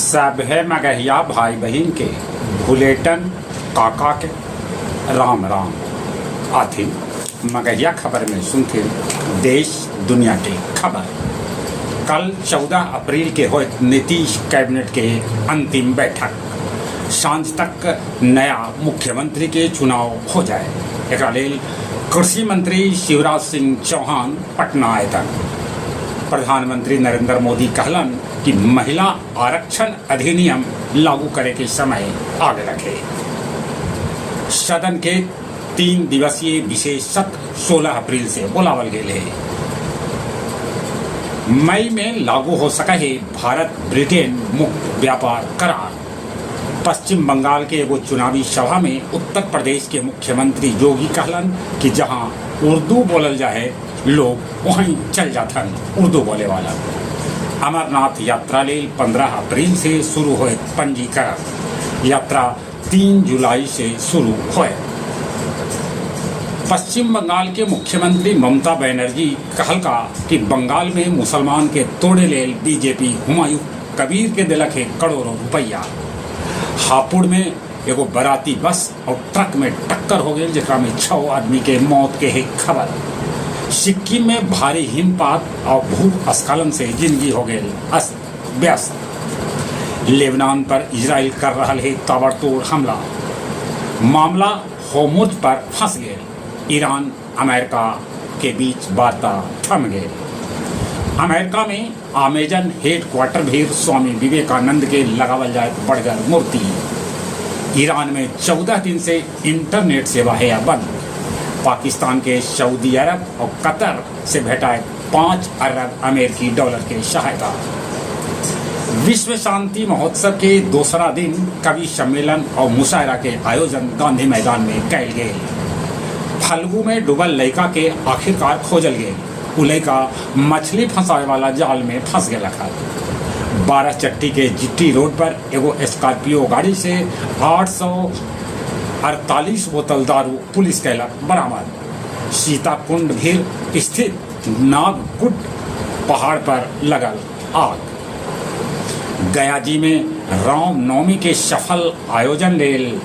सभे मगहिया भाई बहिन के भुलेटन काका के राम राम। आथिन मगहिया खबर में सुनथिन देश दुनिया के खबर। कल 14 अप्रैल के होत नीतीश कैबिनेट के अंतिम बैठक। सांझ तक नया मुख्यमंत्री के चुनाव हो जाए, एकरा लेल कृषि मंत्री शिवराज सिंह चौहान पटना अयतन। प्रधानमंत्री नरेंद्र मोदी कहलन कि महिला आरक्षण अधिनियम लागू करे के समय आ गेलक हे। सदन के 3 दिवसीय विशेष सत्र 16 अप्रैल से बोलावल गेल हे। मई में लागू हो सका है भारत ब्रिटेन मुक्त व्यापार करार। पश्चिम बंगाल के एगो चुनावी सभा में उत्तर प्रदेश के मुख्यमंत्री योगी कहलन कि जहां उर्दू बोलल जाहे, लोग वहीं चल जाथन उर्दू बोले वाला। अमरनाथ यात्रा लेल 15 अप्रैल से शुरू होए पंजीकरण। यात्रा 3 जुलाई से शुरू होए। पश्चिम बंगाल के मुख्यमंत्री ममता बनर्जी कहलका कि बंगाल में मुसलमान के तोड़े लेल बीजेपी हुमायूं कबीर के दिलक है करोड़ों रुपया। हापुड़ में एगो बराती बस और ट्रक में टक्कर हो गई, जेकरा में 6 आदमी के मौत के है खबर। सिक्किम में भारी हिमपात और भूस्खलन से जिंदगी हो गई अस्त व्यस्त। लेबनान पर इजराइल कर रहा है ताबड़तोड़ हमला। मामला होर्मुज पर फंस गए। ईरान अमेरिका के बीच वार्ता थम गए। अमेरिका में अमेजन हेड क्वार्टर भी स्वामी विवेकानंद के लगावल जाए बड़गर मूर्ति। ईरान में 14 दिन से इंटरनेट सेवा है बंद। पाकिस्तान के सऊदी अरब और कतर से भेटाए 5 अरब अमेरिकी डॉलर के सहायता। विश्व शांति महोत्सव के दूसरा दिन कवि सम्मेलन और मुशायरा के आयोजन गांधी मैदान में कैल गए। फल्गु में डूबल लड़का के आखिरकार खोजल गए। उ लड़का मछली फंसावे वाला जाल में फंस गया था। 12 चट्टी के जीटी रोड पर एगो स्कॉर्पियो गाड़ी से 848 बोतल दारू पुलिस कैलक बरामद। सीताकुंड भीर स्थित नागकुट पहाड़ पर लगल आग। गया जी में रामनवमी के सफल आयोजन लेल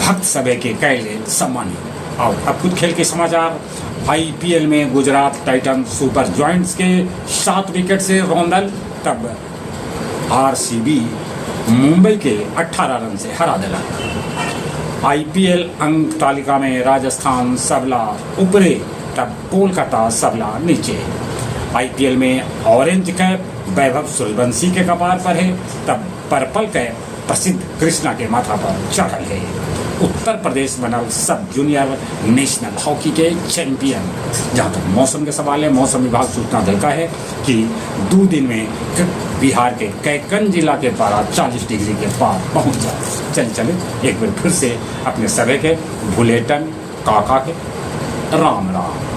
भक्त सभा के कैल सम्मानित। और अब कुछ खेल के समाचार। आईपीएल में गुजरात टाइटन सुपर जायंट्स के 7 विकेट से रौंदल, तब आरसीबी मुंबई के 18 रन से हरा दिला। आईपीएल अंक तालिका में राजस्थान सबला ऊपरे, तब कोलकाता सबला नीचे। आईपीएल में ऑरेंज कैप वैभव सूर्यवंशी के कपार पर है, तब पर्पल कैप प्रसिद्ध कृष्णा के माथा पर चढ़ल है। उत्तर प्रदेश बनल सब जूनियर नेशनल हॉकी के चैंपियन। जहाँ तक मौसम के सवाल है, मौसम विभाग सूचना दिलका है कि 2 दिन में बिहार के कैकन जिला के पारा 40 डिग्री के पार पहुंच जाए। चल चले, एक बार फिर से अपने सभी के भुलेटन काका के राम राम।